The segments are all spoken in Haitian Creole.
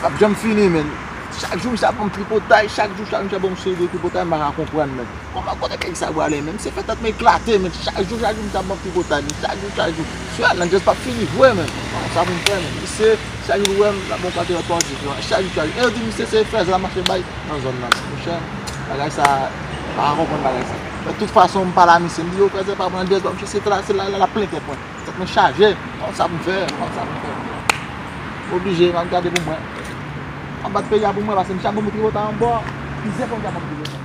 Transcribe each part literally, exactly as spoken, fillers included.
Ap janm fini, menn. Chak jou, misye ap ban m tripotay, chak jou, chak jou, misye ap ban m seri de tripotay, m pa ka konprann, menn. Kòman kote peyi sa prale, menn? Se fè tèt mwen eklate, menn. Chak jou, chak jou, misye ap ban m tripotay, menn. Chak jou, chak jou. Sè, Landjèz p ap fini vre, menn. Bon, sa pou m fè, menn. Misye, chak jou, wè m, l ap ban m patriyòt pa diferan. Chak jou, chak jou. E yo di, misye, se frèzè l ap mache bay nan zòn nan, menn. Monchè, bagay sa, m pa ka konprann bagay sa. Men tout fason, m pale a misye, m di, yo, frèzè pa pran Landjèz, misye, se la, se la, la, la plen tèt mwen. Tèt mwen chaje, m pa konn sa pou m fè, m pa konn sa pou m fè. Oblije, m ap gade pou mwen. M ap bat peyi a pou mwen, paske misye ap ban m tripotay anbò, plizyè fwa misye ap ban m tripotay.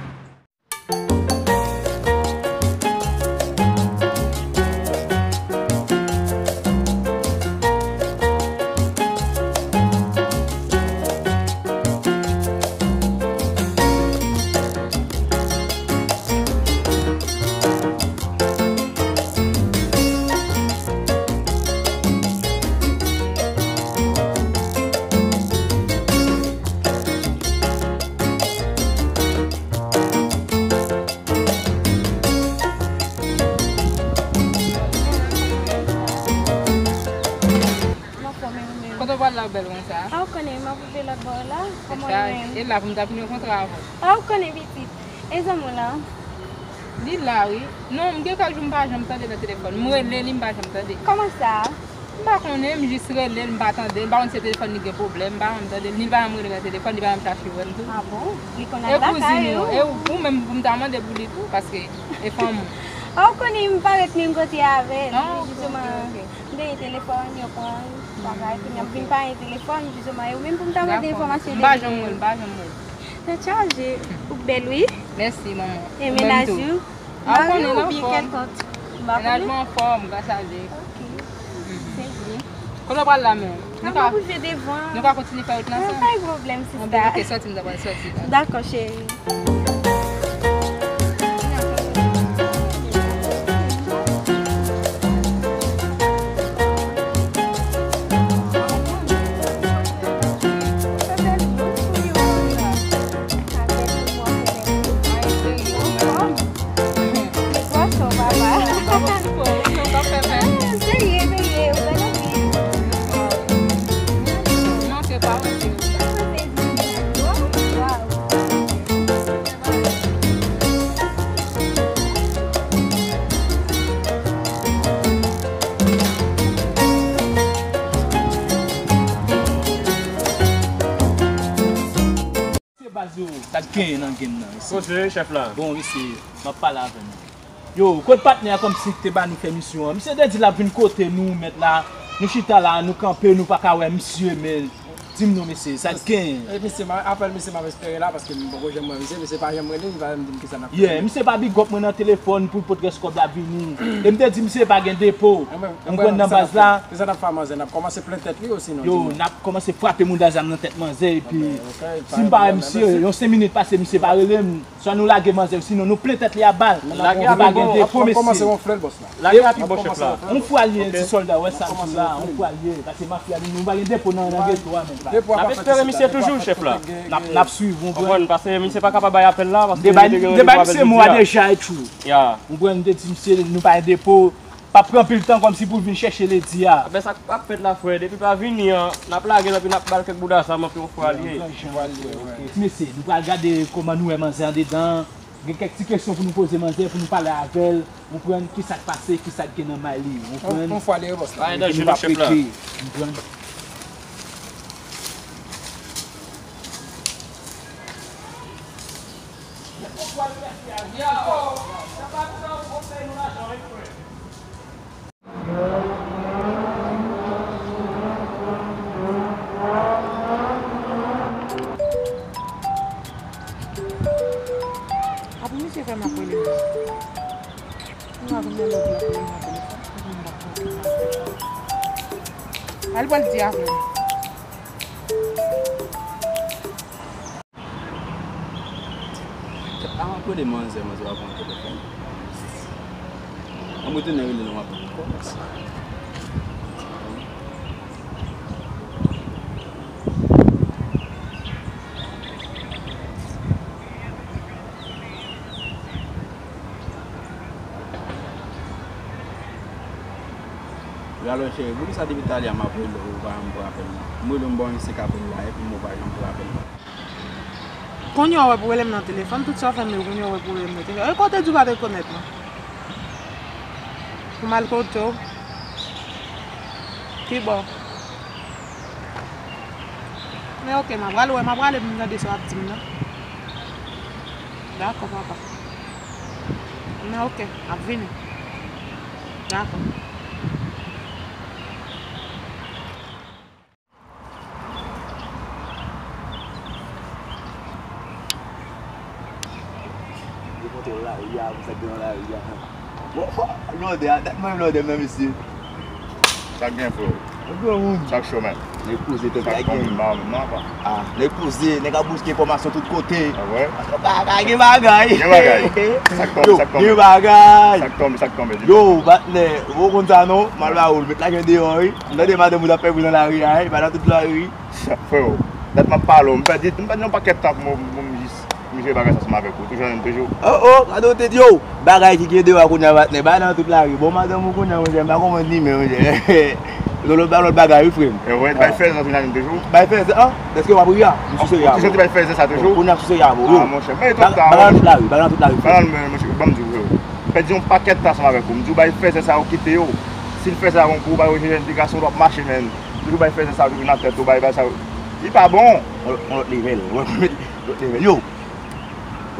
Mwen fò men ou menm. Kote w pral la bèl konsa? A, ou konnen, m ap rive lòt bò la. Kòman ou menm? E la pou m ta vin yon kontra avè w. A, ou konnen pitit. E zanmi w la? Li la, wi. Non, m gen kèk jou m pa janm tande nan telefòn. M rele li, m pa janm tande. Kòman sa? M pa konnen, m jis rele l, m pa tande l. M pa konn si se telefòn li gen pwoblèm, m pa janm tande l. Ni l pa janm rele m nan telefòn, li pa janm chache wè m tou. A bon? Li konn al lakay ou? E kouzin ou, e ou, ou menm pou m ta mande pou li tou, paske e fanm ou. A, ou konnen m pa ret menm kote avè l. Ah, ok, jisteman, ok, ok. M genyen telefòn, yo pran l, bagay, kounye a m vin pa gen telefòn, jisteman, e ou menm pou m ta mande enfòmasyon de li. Dakò. M pa janm wè l, m pa janm wè l. Tèt chaje, ou bèl, wi. Mèsi, manman. E ou menm tou? Mennaj ou? A, ou konnen, l anfòm. Mari w oubyen kèlkòt? M pa konnen. Mennaj mwen anfòm, gras a Dye. Ok. Se byen. Kote w pral la menm? Nou ka, nou ka kontinye fè wout la ansanm? Ah, pa gen pwoblèm, sista. Anben, ok, sòti, m ta pral sòti la. Dakò, cheri. Serye, serye, ou bèl anpil. Se baz yo, sa k genyen nan game nan isi. Kote chèf la? Bon, mesye, m ap pale avè nou. Yo, kot patnè a kòmsi ki te ba nou fè misyon an? Misye te di l ap vin kote nou, mèt la. Nou chita la, nou kanpe, nou pa ka wè misye, men di m non, mesye, sa k genyen? E misye, m a, apèl misye m ap espere la, paske m poko janm wè misye, misye pa janm rele, li pa janm di m kisa n ap fè. Yeah, misye pa big up mwen nan telefòn pou l pot rès kòb la vini. E m te di misye pa gen depo. Ou konprann, nan baz la. Kisa n ap fè a manzè? N ap kòmanse plen tèt li osinon? Yo, n ap kòmanse frape moun a zam nan tèt manzè, epi si m pa wè misye, yon senk minit pase, misye pa rele m. Swa nou lage manzè, sinon nou plen tèt li a bal. Lage a pi bon. N ap kòmanse wonfle l, bòs la. Lage a pi bon, chèf la. On fwa l ye, ti sòlda, wè sa m di la, on fwa l ye. Paske mafya, nou, nou pa gen depo nan, nan geto a, menm. N ap espere misye toujou, chèf la. N ap, n ap swiv, ou konprann? Konprann, paske misye pa kapab bay apèl la, paske li te gen randevou avè l jodi a. M te bay misye mo a deja, e tou. Ya. Ou konprann, m te di misye, nou pa gen depo. Pa pran anpil tan kòmsi pou l vin chèche ledi a. Enben, sa k ap fèt la, frè, depi pa vini an, n ap lage l, epi n ap ba l kèk bouda zam, epi on fwa l ye. Ti mesye, nou pral gade kòman nou wè manzè andedan. Gen kèk ti kesyon pou nou poze manzè, pou nou pale avè l, konprann kisa k pase, kisa k gen nan may li, konprann. On, on fwa l ye, bòs la. Pa gen danje non, chèf la. Epi nou p ap rete, konprann. Apre misye fè m ap rele m. Mwen ap rele lòt la pou li nan telefòn. Al pral di avè m. Kèt la, m ap rele manzè, manzè pa pran telefòn. An m retounen rele l, m ap kòmanse. Yo, Alo cheri, poukisa depi talè a m ap rele w, ou pa janm pran apèl mwen? M rele w, m ba w yon sek apèl la, epi m wè w pa janm pran apèl mwen. Kounye a w wè pou rele m nan telefòn, tout sa w fè m yo, kounye a w wè pou rele m nan telefòn. E kote di w pa t rekonèt mwen? Pou m al kote w? Ki bò? Men oke, m a prale, wè, m a prale pou m tande sa w ap di m nan. Dakò, papa. Men oke, m ap vini. Dakò. Yo monte lari a, pou fè devan lari a. Bon, bon, blòdè a, dat mwen blòdè menm isi. Sa k gen, freo? Yo granmoun. Sa k cho, man? Nèg poze tèt la gen. Sa k bon, non, non, pa. Ah, nèg poze, nèg ap bouske enfòmasyon tout kote. Ah, wè? Bagay, gen bagay. Gen bagay. Sa k tonbe, sa k tonbe. Gen bagay. Sa k tonbe, sa k tonbe, di. Yo, patnè, ou konn sa non? M al ba ou l, met lajan deyò, wi. M tande madanm ou t ap fè bri nan lari a, wi, pa nan tout lari. Freo, dat m ap pale w, m pèdi, m pèdi yon pakèt tan pou m, pou m jis, pou m jere bagay sa ansanm avèk ou. Toujou, toujou. Oh, oh, gade w te di, oh, bagay ki gen deyò a kounye a, patnè, bay nan tout lari. Bon, madanm ou kounye a, monchè, m pa konprann li menm, monchè. Lòt, lòt, lòt bagay, wi, frè m. E wè, bay fèzè sa, toujou. Bay fèzè, an? Dèske w ap ri a, m sou seri a, bro. Toujou bay fèzè sa, toujou. Kounye a sou seri a, bro. Yo. Ah, monchè, men tout tan, bagay nan tout lari, bagay nan tout lari, frè m. Ban m di w, frè m. Pèdi yon pakèt tan ansanm avèk ou. M di w bay fèzè sa, ou kite yo. Si l fè sa, yon kou, bay yo jere entegrasyon, w ap mache, men. Toujou bay fèzè sa, toujou nan tèt ou, bay, bay sa. Li pa bon. On, on lòt level, on lòt level. Yo,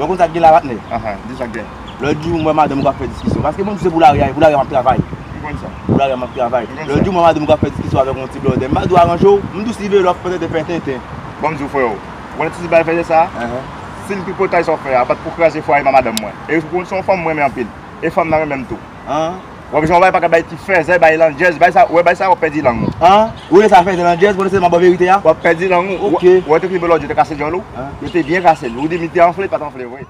wè konn sa k gen la, patnè? Ahan, di sa k gen. Lòt jou, m wè madanm ou k ap fè diskisyon. Paske mwen, se pou lari a, pou lari a m ap travay. M konn sa. Pou lari a m ap travay. M konn sa. Lòt jou, m wè madanm ou k ap fè diskisyon avèk yon ti blòdè. M pa di w aranje w, m di w si veye lòt fè tèt fè tenten. Bon, m di w, freo. Ou wè ti bay fèzè sa? Ahan. Si l tripotay sa w fè a, bat pou kraze fwaye m a madanm mwen. E ou konn se yon fanm mwen renmen anpil. E fanm nan renmen m tou. An? W ap jan w bay pa ka bay ti fèzè, bay landjèz, bay sa, w wè bay sa, w ap pèdi lang ou. An? Ou rele sa fèzè landjèz, pandan se m ap ba w verite a? W ap pèdi lang ou. Ok. W wè te ki bò lòt jou te kase djòl ou? An? Yo te byen kase l. Ou di m li te anfle, li pa t anfle vre.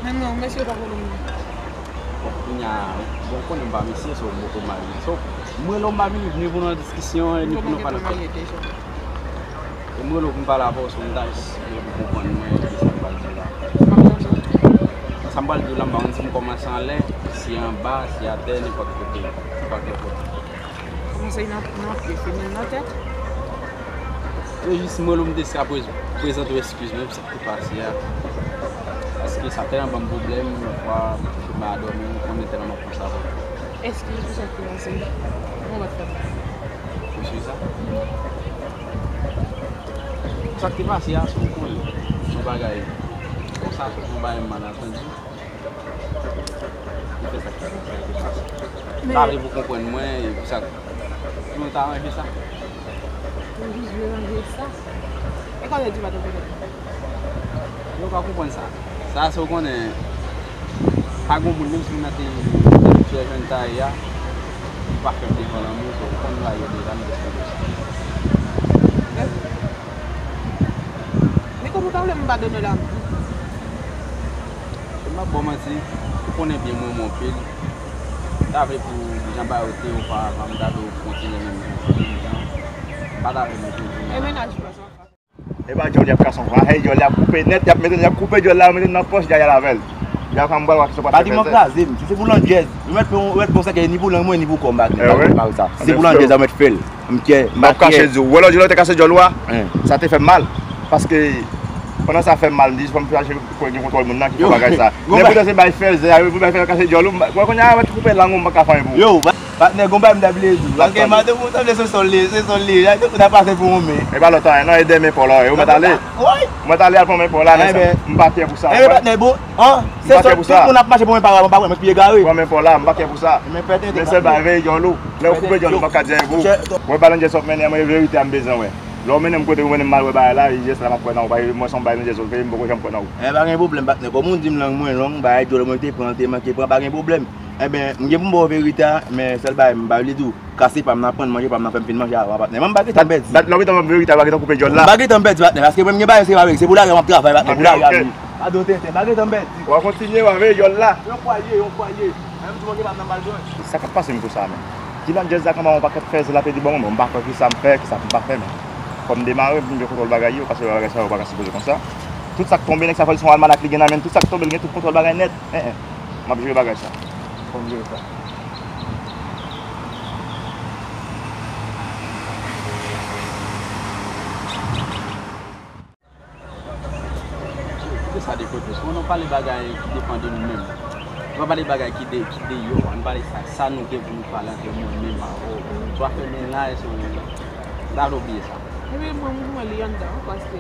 Men non, mesye pa konn mwen. Bon, kounye a, bon, konnen m pa mesye, so, m poko marye. So, mwen, lè m pa vini, ni pou nou an diskisyon, ni pou nou pale. E mwen, lè m pale avè w, so, m ta jis vle pou konprann mwen, ki sa m pral di w la. Sa m pral di w la, m pa konn si m kòmanse anlè, si anba, si atè, nenpòt kote, nenpòt kote. Kòmanse nan, nan pye, fini nan tèt. Se jis mwen, lè m te sa prez-, prezante w eskiz mwen pou sa k te pase a. Paske sa tèlman ban m pwoblèm, yon fwa, m te mal dòmi, m konnen tèlman m ap konsa. Eskiz pou sa k te pase. Kòman w pa t fè m? Eskiz sa? Sa k te pase a, se w konnen. Se yon bagay konsa, se yon bagay m mal antandi. Li fè sa k te pase. M ta vle pou w konprann mwen, e pou sa, pou nou ta ranje sa. Ou jis vle ranje sa? E kòman w di w pa t konprann? Yo pa konprann sa. Sa, se w konnen, pa gen moun, menm si moun nan te, te jwenn ta ye a, ou pa fè m devan lanmou, so, ou konn nou la ye deja, nou te fè sa. Men kòman w ta vle m padone w la? M ap ba w manti, ou konnen byen mwen renmen w anpil. M ta vle pou jan bagay yo te ye oparavan, m ta vle w kontinye menm jan, menm jan. M pa ta vle nou toujou menm. E mennaj ou pa sa? E pa djòl y ap kase ankò. Hey, djòl y ap koupe nèt, y ap mete, y ap koupe djòl la, yo mete l nan pòch, y al avè l. Y ap fè m pral wè ki sa w pral fè. Pa di m ap kraze m. Si se pou landjèz, yo mèt fè yon, yo mèt fè yon sèkèy ni pou lang mwen, ni pou kò m, bagay, bagay sa. Si se pou landjèz, yo mèt fè l. M kyè, m pa kyè. M ap kache di w. Wè lòt jou lè w te kase djòl ou a? Sa te fè m mal. Paske pandan sa fè m mal, m di fò m chache gen kontwòl moun nan ki fè bagay sa. Men poutèt se bay fèzè, pou bay fèzè kase djòl ou, m pa, kounye a, mwen koupe lang ou, m pa ka fè anyen pou ou. Yo, pa, patnè, gon bagay m ta vle di w. Paske madanm ou sanble se sòl li, se sòl li ye. Li tankou ta pase pou yon men. E pa lòt anyen, non, e de men pa w la, ou mèt ale. Mwen t ale al pran men pa w la, men m pa kyè pou sa. Ebyen, patnè, bon, an, se sòl, tout moun ap mache pou men pa w, mwen pa kwè, mwen pi egare. Pran men pa w la, m pa kyè pou sa. Men sèl bagay, veye djòl ou. Lè w koupe djòl ou, m pa ka di anyen pou ou. Wè, balandjè sa w ap mennen an, mwen, verite a m bezwen wè. Lè w mennen m kote ou mennen m mal wè bagay la, e jès la m ap kwè nan ou. Paske mwen se yon bagay nan jès ou fè, m poko janm kwè nan ou. E pa gen pwoblèm, patnè. Kòm ou di m lang mwen long, bagay djòl mwen te pran, te manke pran, pa gen pwoblèm. Ebyen, m gen pou m ba w verite a, men sèl bagay, m pa vle di w. Kase pa m nan, pran manje pa m nan, fè m fin manje avan, patnè. Mwen m pa gentan bèt di. Dat lè w gentan ban m verite a, w pa gentan koupe djòl la. M pa gentan bèt di, patnè, paske mwen m gen bagay serye avèk, se pou lari a m ap travay, patnè, pou lari a m. Pa do tenten, m pa gentan bèt di. W a kontinye, w a veye djòl la. Yon fwaye, yon fwaye. Menm si w manke pa m nan m al jwenn. Sa k ap pase m konsa, men. Ki landjèz la kòman yon pakèt fèzè l ap ede ban mwen, men m pa kwè ki sa m fè, ki sa m pa fè, men. Fò m demare pou m gen kontwòl bagay yo, paske bagay sa yo pa ka sipoze konsa. Tout sa k tonbe, nèg sa fò l se yon almanak li gen nan men l. Tout sa k tonbe, l gen tout kontwòl bagay nèt. En, en. M ap jere bagay sa. Fò m jere sa. Kite sa de kote. Si w nan pale bagay ki depann de nou menm. Nou pa pale bagay ki de, ki deyò a. Nou pale sa, sa nou gen pou nou pale ant nou menm avè w. Swa fè mennaj, swa, m ta vle w bliye sa. Epi mwen, mwen, mwen li anndan, paske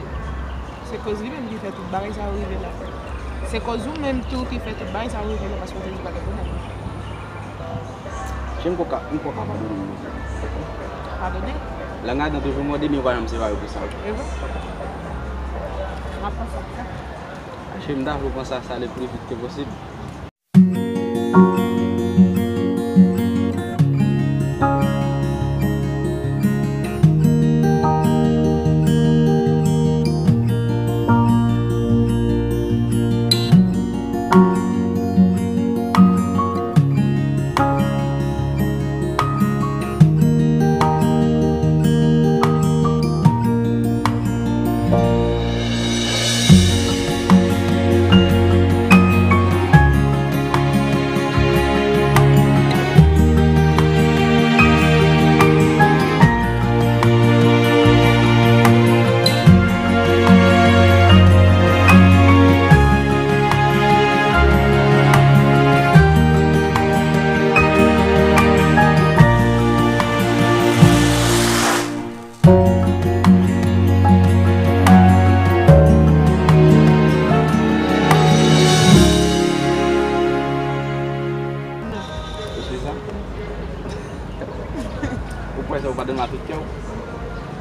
se koz li menm ki fè tout bagay sa yo rive la. Se koz ou menm tou ki fè tout bagay sa yo rive la, paske w te di pa gen pwoblèm. Chen, m poko ka, m poko ka padone w. Padone? Lang ladan toujou mòde, men w pa janm separe pou sa. E vre? M ap panse ak sa. Chen, m ta vle w panse a sa le pli vit ke posib. Ou kwè sa, ou padone m a tout kè w?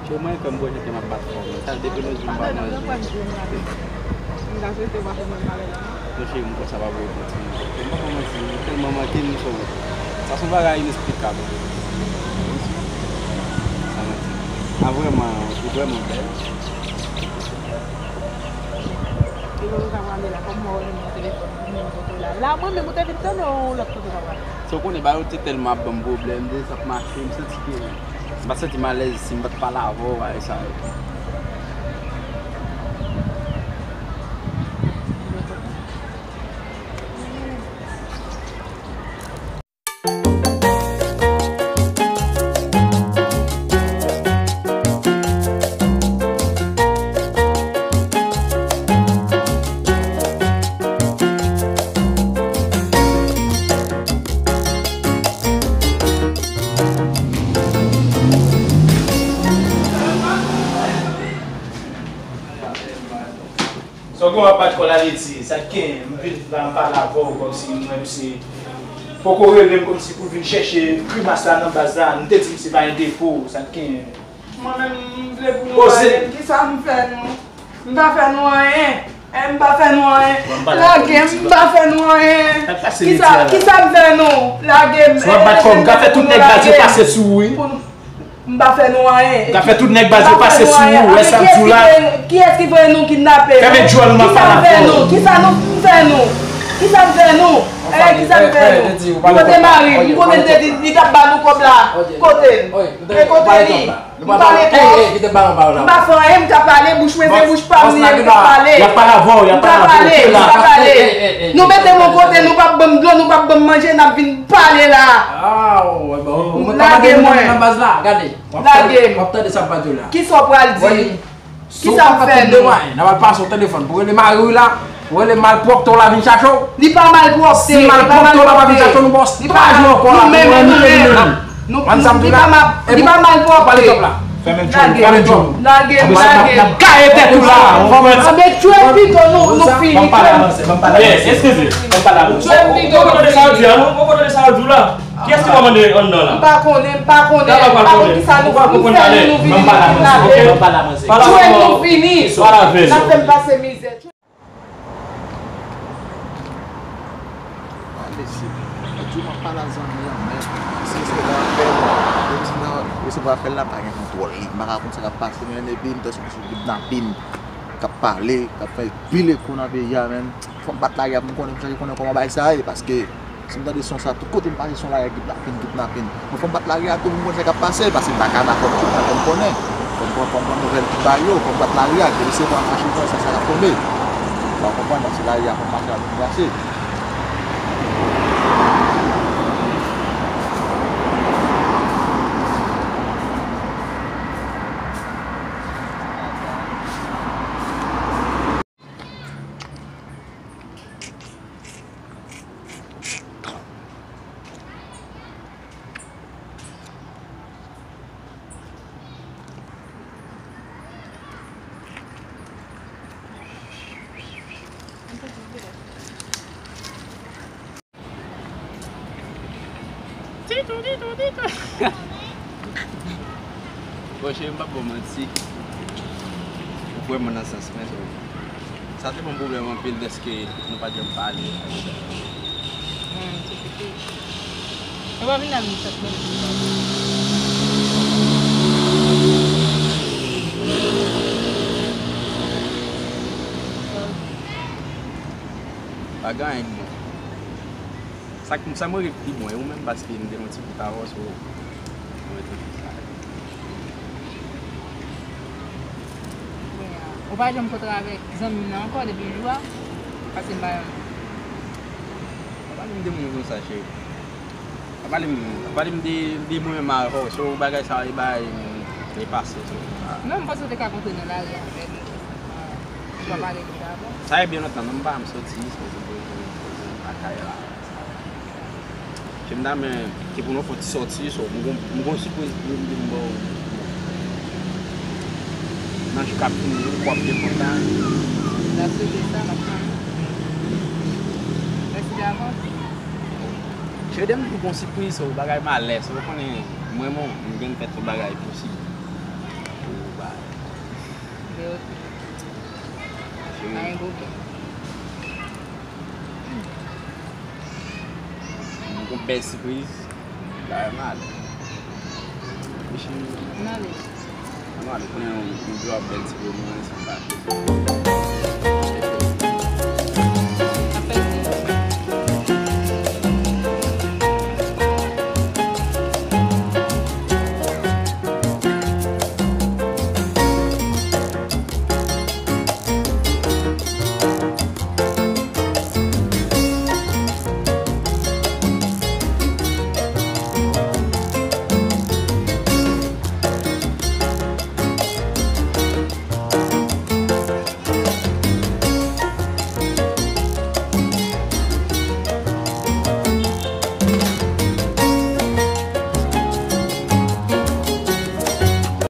Cheri, mwen, kè m bwè, jan kè m ap bat fò. Sa, depi nou di m pa manje. M ta swete w pa fè mwen malè la. Non, cheri, m kwè sa pa pou ou kontinye. M pa fè manti, m tèlman manke m sou ou. Sa se yon bagay inesplikab. Sa manti. A, vrèman, ou vrèman bèl. E lè nou ta prale la, kòman w wè nan telefòn, ou menm kote w la? La, mwen menm, ou te vin tande w lòt kote w ta prale? Se w konnen, bagay yo te tèlman ap ban m pwoblèm, de sa ap mache, m santi ke m pa t santi m alèz si m pa t pale avè w, bagay sa yo. Sa w gen w ap bat kò l ale di, sa k gen, m vin la, m pale avè w kòmsi mwen, misye poko rele m kòmsi pou vin chèche grimas la nan baz la, m te di misye pa gen depo, sa k gen. Mwen menm, m vle pou nou pale m, kisa m fè nou? M pa fè nou anyen. Eh, m pa fè nou anyen. Lage m, m pa fè nou anyen. Kisa, kisa m fè nou? Lage m. Si w ap bat kò m, m ka fè tout nèg baz yo pase sou ou, wi. M pa fè nou anyen. M ka fè tout nèg baz yo pase sou ou, wè sa m di w la. Kiyès ki voye nou kidnape? Fèmen djòl ou, m ap pale avè w. Kisa nou fè nou? Kisa m fè nou? Eh, kisa m fè nou? M kote mari m, m konnen l te di li t ap ba nou kòb la. Kote l? E kote li? M pale twòp. M pa fè anyen, m ka pale, bouch mwen se bouch pa m li ye, m ka pale. Y ap pale avè w, y ap pale avè w, m ka pale. Nou mete m yon kote, nou p ap ban m dlo, nou p ap ban m manje, n ap vin pale la. Lage mwen. Lage m. Kisa w pral di? Kisa m fè nou? N ap al pase yon telefòn pou rele mari w la, pou rele malpwòpte w la vin chache w. Li pa malpwòpte, li pa malpwòpte. Si malpwòpte w la pa vin chache w, nou ba w twa jou ankò la pou nou rele nou menm. Nou, nou, li pa mal, li pa malpwòpte. Fèmen djòl, fèmen djòl. Lage m, lage m. N ap gaye tèt ou la. Anben, tchwe m pito, nou, nou fini. Tchwe m. Yes, eskize. Tchwe m pito, nou fini. Ou poko tande sa yo di a, non? Ou poko tande sa yo di w la? Kiyès ki pa mande anndan la? M pa konnen, m pa konnen, m pa konn kisa nou, nou fè nou, nou vini, nou kidnape. Tchwe m, nou fini. N ap fè m pase mizè. Pale, si. Di w m ap pale a zanmi an, men si resevwa apèl, depi si m resevwa apèl la, m pa gen kontwòl li. M pa ka konn sa k ap pase, men epi m te sou sou kidnapin k ap pale, k ap fè pil eko nan peyi a, men fò m bat lari a pou m konnen, pou m chèche konnen kòman bagay sa a ye, paske si m tande son sa, tout kote m pase son lari a, kidnapin, kidnapin. Bon, fò m bat lari a tou pou m konn sa k ap pase, paske m pa ka dakò pou kidnapè m konnen. Fò m pran, fò m pran nouvèl tout bagay yo, fò m bat lari a, depi se mwen m mache konsa, sa k ap tonbe. Ou konprann, paske lari a fòk mache avèk nou pase. Titou, titou, titou. Bon, cheri, m p ap ba w manti. Ou vrèman nan sans mwen, so. Sa te ban m pwoblèm anpil dèske nou pa t janm pale. Hmm, se piti. Yo pa vin la vin fèt menm. Pa gen anyen k bon. Sa k, sa m rele k pi bon, e ou menm, paske m te yon ti bout avè w, so, mwen te fè sa. Kounye a, ou pa janm kontre avèk zanmi m nan ankò depi jou a? Paske m pa janm. Pa pale m de moun konsa, cheri. Pa pale m, pa pale m de, de mwen menm avè w, so, bagay sa, e bagay, e pase, so, a. Non, m panse w te ka kontre nan lari avè m. Ou pa pale de sa avan? Sa e byen lontan, non, m pa janm soti, so, m pa kay la. Jemda, men, se pou nou fè ti sòti, so, m gon, m gon sipriz pou m di m ba w. Nan jou k ap vini, w ap byen kontan. N ap swete sa, n ap tann. Mèsi davans. Jemda, m di m gon sipriz, so, bagay malè, so, ou konnen, mwen, mwen, m gen fè tout bagay posib. Pou bagay. Men ok. Cheri. Pa gen pwoblèm. M gon bèl sipriz. Bagay malè. Wi, cheri. N ale. Ann ale, kounye a, yon, yon dwa bèl ti pwoblèm, ansanm pa.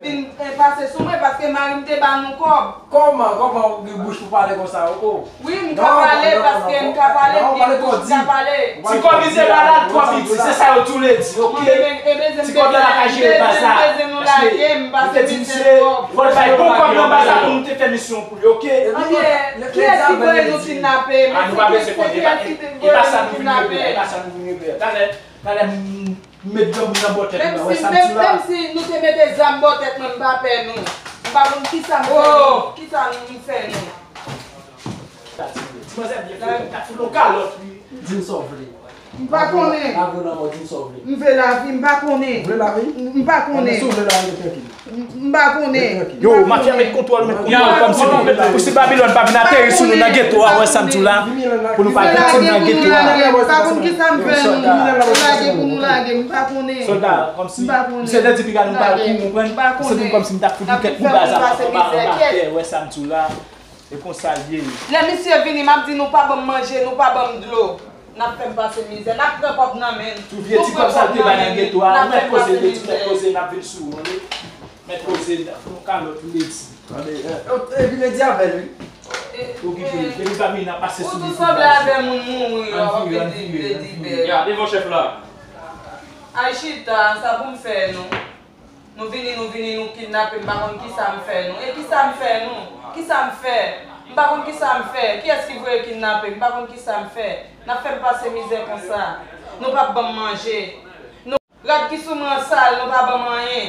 Vin, eh, pase sou mwen paske mari m te ba nou kòb. Kòman, kòman ou gen bouch pou pale konsa, oh, oh? Wi, m ka pale paske m ka pale, m gen bouch m ka pale. Ti kòb mizè la, la twò piti, se sa yo toulède, ok? Ti kòb la, la ka jere baz la. Paske yo te di m se, fò l bay bon kòb nan baz la pou nou te fè misyon pou li, ok? Anben, kiyès ki voye nou kidnape? Men se kiyès ki te voye nou kidnape? E pa sa nou vin regle a, e pa sa nou vin regle a. Talè, talè, m, m met granmoun nan bò tèt nou la, wè sa m di la. Menm si nou te mete zam bò tèt mwen, m pa pè nou. M pa konn kisa m fè nou. Kisa m fè nou. Ti manzè byen fre, m ta fout ou kalòt, wi. Di m sa w vle. M pa konnen. Lavi w nan mò, di m sa w vle. M vle lavi, m pa konnen. Ou vle lavi? M pa konnen. Anben, si w vle lavi, rete trankil. M, m pa konnen. Rete trankil. Yo, mafya met kontwòl, met kontwòl kòmsi pou, pou si Babilòn pa vin ateri sou nou nan geto a, wè sa m di w la, pou nou pa viktim nan geto a. M pa konn kisa m fè nou. Lage pou nou lage, m pa konnen. Sòlda, kòmsi, misye te di piga nou pa kouri, ou konprann? Se pou kòmsi m ta fout ou kèk kou baz a atè, wè sa m di w la. E konsa l ye. Lè misye vini, m ap di nou pa ban m manje, nou pa ban m dlo. N ap fè m pase mizè. N ap pran kòb nan men n. Tou vye ti kòb sa l te bay nan geto a, ou mèt koze de, ti mèt koze, n ap vin sou ou, tande? Mèt koze, fè yon kalòt, ou ledi. Tande, eh, eh, vin ledi avè l, wi. Okipe l. Depi pa vini, n ap pase sou li. Ou tou sanble avè moun mouri, w ap vin di, vin di bèl. Ya, devan chèf la. Ay chita, sa pou m fè nou. Nou vini, nou vini, nou kidnape, m pa konn kisa m fè nou. E kisa m fè nou? Kisa m fè? M pa konn kisa m fè. Kiyès ki voye kidnape m? M pa konn kisa m fè. N ap fè m pase mizè konsa. Nou p ap ban m manje. Nou, rad ki sou mwen an sal, nou pa ban m anyen.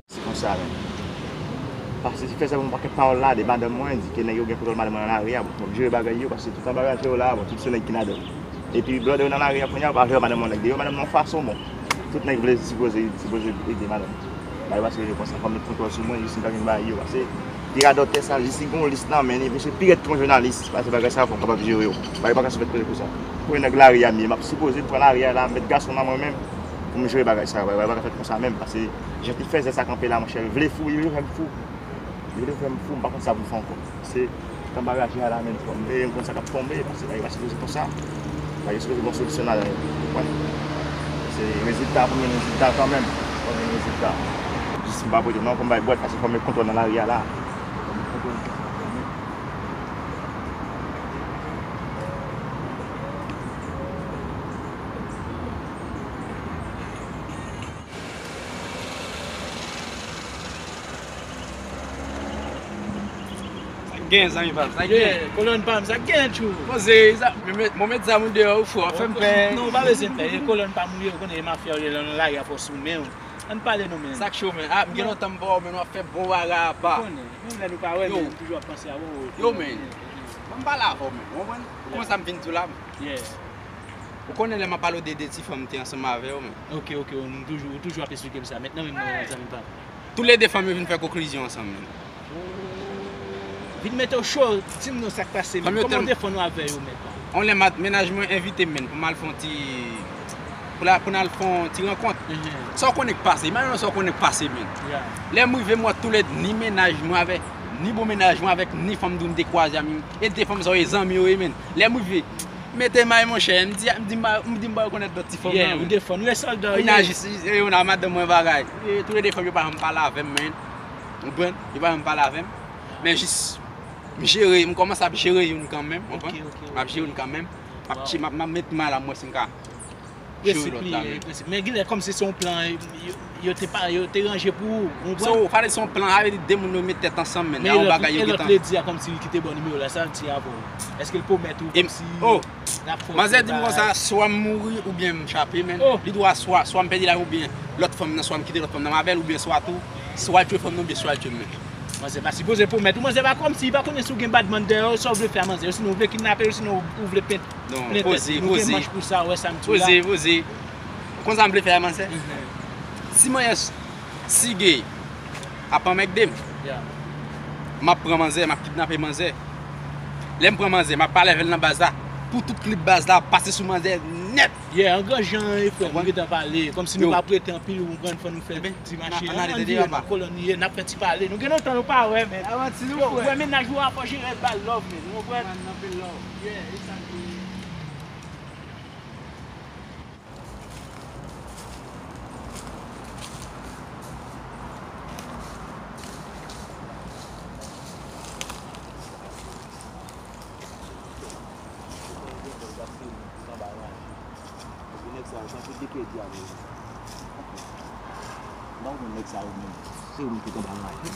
Se konsa menm. Pase fè sèlman yon pakèt pawòl la de madanm mwen, di ke nèg yo gen kontwòl madanm mwen nan lari a, bon, m ap jere bagay yo, paske tout sa bagay yo la, bon, tout se nèg ki ladan l. Epi blòdè yo nan lari a kounye a, yo pa jere madanm mwen nèg deyò, madanm mwen yon fason, bon. Tout nèg vle sipoze, sipoze ede madanm. Bagay pa serye konsa, fò m met kontwòl sou mwen, jis m ka vin bay yo, pase ti radòtè sa, jis li gen yon lis nan men li, misye pi rèd ke yon jounalis, pase bagay sa fò m kapab jere yo. Bagay pa ka sou fèt konsa. Pou yon nèg lari a m ye, m ap sipoze pran lari a la, m met gason nan mwen menm, pou m jere bagay sa, bagay pa ka fèt konsa menm, pase jan ti fèzè sa kanpe la, monchè, l vle fou, li vle fè m fou. Li vle fè m fou, m pa konn sa pou m fè ankò. Se tan baraj la, men fò m veye, m konn sa k ap tonbe, pase bagay pa sipoze konsa. Bagay sipoze gen yon solisyon ladan l, ou konprann? Se rezilta, pou m jwenn rezilta kanmenm. Fò m jwenn rezilta. Jis m pa prete non, fò m bay bwèt, pase fò m met kontwòl nan lari a la. Fò m met kontwòl nan lari a. Sa k gen, zanmi pa m? Sa k gen? Yeah, kolòn pa m, sa k gen, tjou? Poze, sa, mwen met, mwen met zam ou deyò, ou fou, w ap fè m pè. Non, ou pa bezwen pè. E kolòn pa m ou ye, ou konnen e mafya w ye, lè w nan lari a fò sou men w. Ann pale non, men. Sa k cho, men? Ah, m gen lontan m pa wè w, men w ap fè bon bagay apa. Ou konnen, menm lè nou pa wè, men m toujou ap panse a ou. Yo, men. Ban m pale avè w, men. Ou konprann? Ou konn sa m vin di w la, men? Yeah. Ou konnen lè m ap pale w de de ti fanm m te ansanm avè yo, men. Ok, ok, ou toujou, ou toujou ap esplike m sa. Mentnan menm nan, zanmi pa m. Toulede fanm yo vin fè konklizyon ansanm, men. Vin mete w cho, di m non sa k pase, men. Kòman w defann ou avè yo, men? On lè mat, mennaj mwen envite m, men, pou m al fè yon ti, pou la, pou n al fè yon ti rankont. Mhm. Sa w konnen k pase, imajine w sa w konnen k pase, men. Yeah. Lè m rive, m wè toulede, ni mennaj mwen avè, ni bon mennaj mwen avèk, ni fanm tou m te kwaze a, men. E de fanm sa yo, e zanmi yo ye, men. Lè m rive, mete may, monchè, m di, m di, m di m pa rekonèt lòt ti fanm nan, ou defann, ou e sòlda, ou ye. Kounya jis, e, yo nan madanm mwen bagay. E, toulede fanm yo pa janm pale avè m, men. Ou konprann? Yo pa janm pale avè m. Men jis, m jere, m kòmanse ap jere youn kanmenm, ou konprann? Ok, ok, ok. M ap jere youn kanmenm. M ap, m ap, m ap met may la, m wè si m ka jere lòt la, men. Prensip li ye, prensip. Men genlè kòmsi se yon plan, yo, yo te pa, yo te ranje pou ou, ou konprann? So, fale se yon plan, sa vle di de moun yo met tèt ansanm, men. Men yon bagay yo gentan. E lòt ledi a kòmsi li kite ba w nimewo l la, sa l di avè w? Èske l pwomèt ou kòmsi l ap fè w bagay? Manzè di m konsa, swa m mouri oubyen m chape, men. Li di w a swa, swa m pèdi lavi oubyen lòt fanm nan, swa m kite lòt fanm nan m avè l, oubyen swa tou, swa l tchwe fanm nan oubyen swa l tchwe m, men. Manzè pa sipoze pwomèt ou, manzè pa kòmsi, li pa konnen si w gen badman dèyè w, sa w vle fè a manzè, osinon w vle kidnape l, osinon w vle plen tèt. Non, poze, poze. Nou gen manch pou sa, ou wè sa m di w la. Poze, poze. Ou konn sa m vle fè a manzè? Mhm. Si manyè s-, Sige ap anmègde m, yeah, m ap pran manzè, m ap kidnape manzè. Lè m pran manzè, m ap pale avè l nan baz la. Pou tout klip baz la ap pase sou manzè nèt. Yeah, an gran jan, e frè, nou gentan pale. Kòmsi nou pa ap rete anpil, ou konprann, fò nou fè ti mache. Ann ale tande papa. Kolòn li ye, n ap fè ti pale. Nou gen lontan nou pa wè, men. Yo, frè, mennaj ou a fò jere l ba l love, men. Ou konprann? Anpil love. Yeah, e sa l ye. Nèg sa yo, tankou de kredi a, men. Nan ou nèg sa yo, men. Se ou ki anba raje.